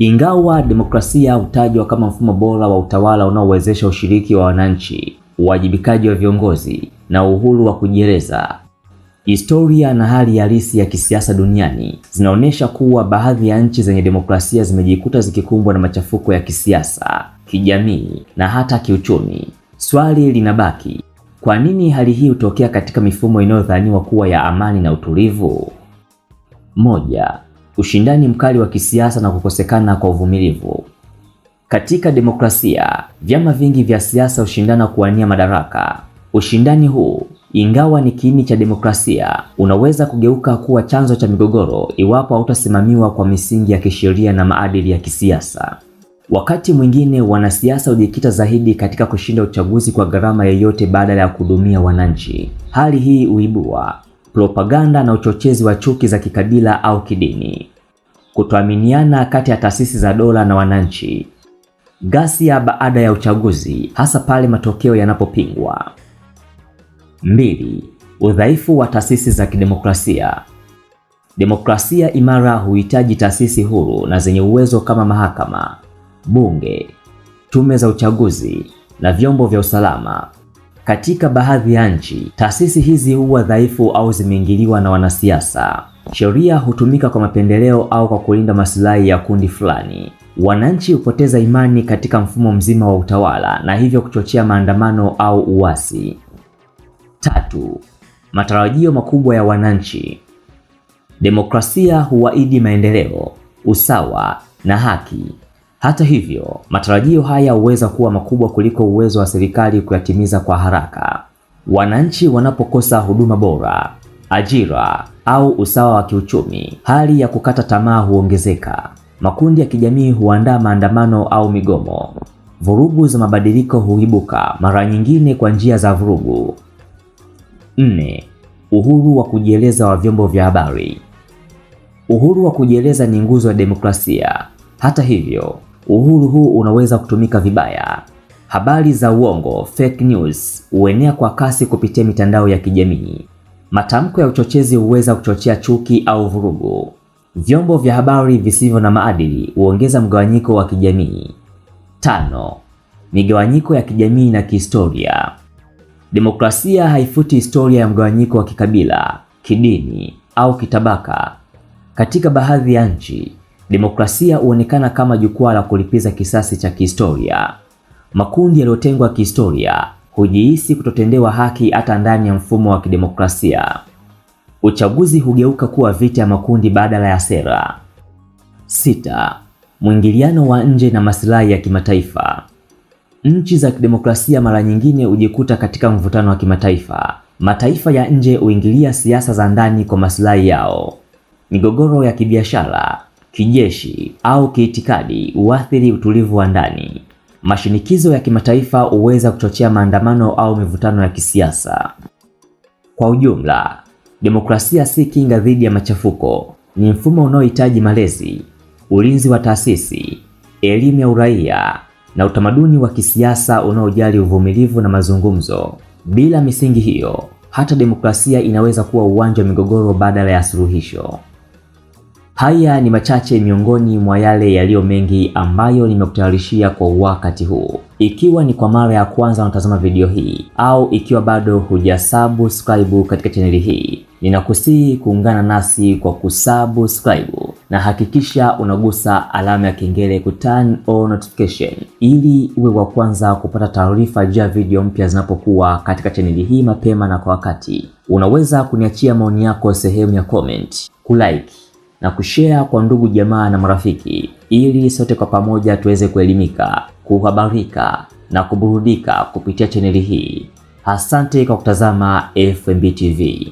Ingawa demokrasia hutajwa kama mfumo bora wa utawala unaowezesha ushiriki wa wananchi, uwajibikaji wa viongozi na uhuru wa kujieleza, historia na hali halisi ya kisiasa duniani zinaonyesha kuwa baadhi ya nchi zenye demokrasia zimejikuta zikikumbwa na machafuko ya kisiasa, kijamii na hata kiuchumi. Swali linabaki, kwa nini hali hii hutokea katika mifumo inayodhaniwa kuwa ya amani na utulivu? 1. Ushindani mkali wa kisiasa na kukosekana kwa uvumilivu. Katika demokrasia, vyama vingi vya siasa hushindana kuwania madaraka. Ushindani huu, ingawa ni kiini cha demokrasia, unaweza kugeuka kuwa chanzo cha migogoro iwapo hautasimamiwa kwa misingi ya kisheria na maadili ya kisiasa. Wakati mwingine wanasiasa hujikita zaidi katika kushinda uchaguzi kwa gharama yoyote badala ya kuhudumia wananchi. Hali hii huibua propaganda na uchochezi wa chuki za kikabila au kidini, kutoaminiana kati ya taasisi za dola na wananchi, ghasia baada ya uchaguzi, hasa pale matokeo yanapopingwa. 2. Udhaifu wa taasisi za kidemokrasia. Demokrasia imara huhitaji taasisi huru na zenye uwezo kama mahakama, bunge, tume za uchaguzi na vyombo vya usalama. Katika baadhi ya nchi, taasisi hizi huwa dhaifu au zimeingiliwa na wanasiasa. Sheria hutumika kwa mapendeleo au kwa kulinda maslahi ya kundi fulani. Wananchi hupoteza imani katika mfumo mzima wa utawala na hivyo kuchochea maandamano au uasi. 3. Matarajio makubwa ya wananchi. Demokrasia huahidi maendeleo, usawa na haki. Hata hivyo, matarajio haya huweza kuwa makubwa kuliko uwezo wa serikali kuyatimiza kwa haraka. Wananchi wanapokosa huduma bora, ajira au usawa wa kiuchumi, hali ya kukata tamaa huongezeka. Makundi ya kijamii huandaa maandamano au migomo. Vurugu za mabadiliko huibuka, mara nyingine kwa njia za vurugu. 4. Uhuru wa kujieleza wa vyombo vya habari. Uhuru wa kujieleza ni nguzo ya demokrasia. Hata hivyo, uhuru huu unaweza kutumika vibaya. Habari za uongo, fake news, huenea kwa kasi kupitia mitandao ya kijamii. Matamko ya uchochezi huweza kuchochea chuki au vurugu. Vyombo vya habari visivyo na maadili huongeza mgawanyiko wa kijamii. 5. Migawanyiko ya kijamii na kihistoria. Demokrasia haifuti historia ya mgawanyiko wa kikabila, kidini au kitabaka. Katika baadhi ya nchi, demokrasia huonekana kama jukwaa la kulipiza kisasi cha kihistoria. Makundi yaliyotengwa kihistoria hujihisi kutotendewa haki hata ndani ya mfumo wa kidemokrasia. Uchaguzi hugeuka kuwa vita ya makundi badala ya sera. 6. Mwingiliano wa nje na maslahi ya kimataifa. Nchi za kidemokrasia mara nyingine hujikuta katika mvutano wa kimataifa. Mataifa ya nje huingilia siasa za ndani kwa maslahi yao. Migogoro ya kibiashara, kijeshi au kiitikadi huathiri utulivu wa ndani. Mashinikizo ya kimataifa huweza kuchochea maandamano au mivutano ya kisiasa. Kwa ujumla, demokrasia si kinga dhidi ya machafuko. Ni mfumo unaohitaji malezi, ulinzi wa taasisi, elimu ya uraia na utamaduni wa kisiasa unaojali uvumilivu na mazungumzo. Bila misingi hiyo, hata demokrasia inaweza kuwa uwanja wa migogoro badala ya suluhisho. Haya ni machache miongoni mwa yale yaliyo mengi ambayo nimekutayarishia kwa wakati huu. Ikiwa ni kwa mara ya kwanza unatazama video hii au ikiwa bado hujasubscribe katika chaneli hii, ninakusihi kuungana nasi kwa kusubscribe na hakikisha unagusa alama ya kengele ku turn on notification ili uwe wa kwanza kupata taarifa juu ya video mpya zinapokuwa katika chaneli hii mapema na kwa wakati. Unaweza kuniachia maoni yako sehemu ya comment, kulike na kushare kwa ndugu jamaa na marafiki, ili sote kwa pamoja tuweze kuelimika, kuhabarika na kuburudika kupitia chaneli hii. Asante kwa kutazama FMB TV.